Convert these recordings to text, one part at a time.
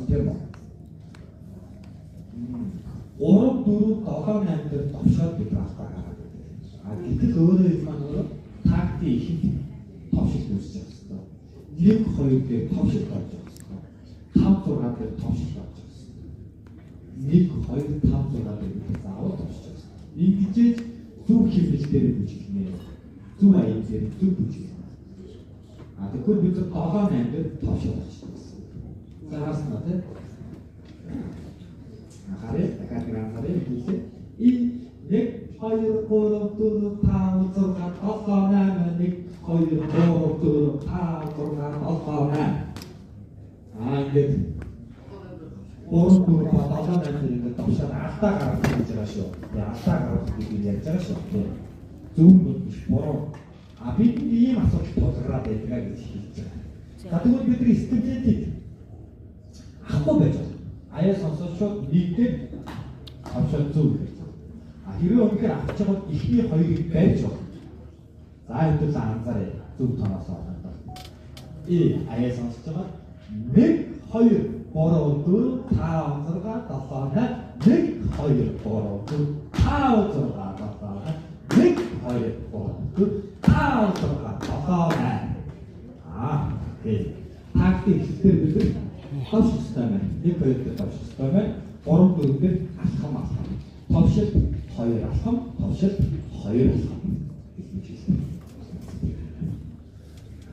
орсон тийм үү? 3 4 7 8 дээр товшоод бид алдаа гаргаад байдаг. А гэтэл өөрөө энэ маань өөрөө тактик ихэнд товшилт үүсэж байгаа хэрэгтэй. 1 2 дээр товшилт орж байгаа хэрэгтэй. 5 6 дээр товшилт орж байгаа хэрэгтэй. 1 2 5 6 дээр бид заавал товшиж байгаа хэрэгтэй. Ингэж зөв хэвлэл дээр бүжиглэнэ. Зөв аян дээр зөв бүжиглэнэ. А тэгэхээр бид 7 8 дээр товшилт орж байгаа гэсэн. За харсан уу тийм? Анхаарай, дахиад нэг анхаарай хэлээ. И 1 2 3 4 5 6 7 8 1 2 3 4 5 6 7 8. Аа ингээд 3 4 5 7 8 дээр ингээд товшоод алдаа гаргах гэж байгаа шүү. Тэгээ алдаа гаргах гэж ярьж байгаа шүү. Зөв нь биш буруу. А бид ийм асуудал тулгараад байдаг гэж хэлж байгаа. За тэгвэл бид нар стабилитиг авахгүй байж байна. Аяа сонсоод шууд нэгдээд товшоод зөв гэж байна. А хэрвээ үнэхээр авч байгаа бол эхний хоёрыг барьж байна. За хэдүүлээ анзаарай. Зөв тоноос олох бол. И аяа сонсож байгаа 1 2 3 4 5 6 7 8 1 2 3 4 5 6 7 8 1 2 3 4 5 6 7 8. Аа окей. Тактик хэлээр бид товших ёстой байна. 1 2 дээр товших ёстой байна. 3 4 дээр алхам алхам. Товшилт 2 алхам, товшилт 2 алхам гэж хэлсэн.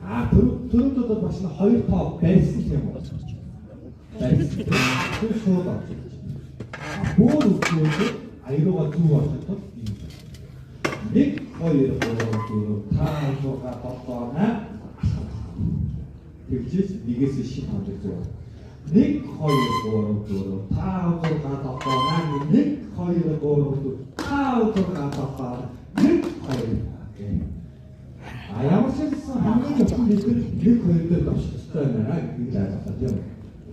А түрүүд бол маш нэг 2 тоо барьсан юм уу? Барьсан. Тэр шууд орж ирж байна. А бөөр өгчөөд аяруга зүг ороход бол ийм. 1 2 3 4 5 6 7 8 алхам. Тэгжээс нэгээс шин хоног зүг. 1 2 3 4 5 6 7 8 1 2 3 4 5 6 7 1 2. Окей. А ямар ч гэсэн хамгийн чухал бид нар 1 2 дээр товших ёстой байна гэдгийг ойлголоо тийм үү?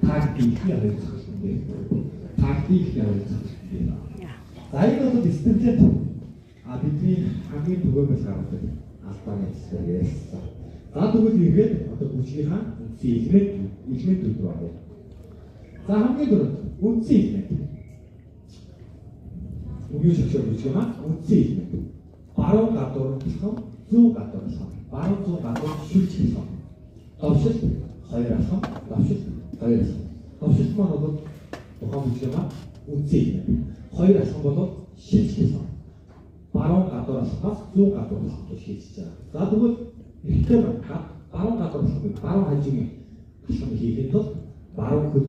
Тактикийн хоёр зохиолын дээр. Тактикийн хоёр зохиолын дээр. За энэ бол стабилит а бидний хамгийн түгээмэл гаргадаг алдааны хэсгээр ярьсан. За тэгвэл эргээд одоо бүжгийнхаа үндсэн элементүүд рүү оръё. За хамгийн түрүүнд үндсэн элемент. Үгийн шогшоо бүжгийнхаа үндсэн элемент. Баруун гадуур алхам, зүүн гадуур алхам. Баруун зүүн гадуур шилжих алхам. Товшилт 2 алхам, товшилт 2 алхам. Товшилт маань бол тухайн бүжгийнхаа үндсэн элемент. 2 алхам бол шилжих алхам. Баруун гадуур алхамаас зүүн гадуур алхам руу шилжиж байгаа. За тэгвэл эрэгтэй баруун гадуур алхам, баруун хажуугийн алхам хийхэд бол баруун хөл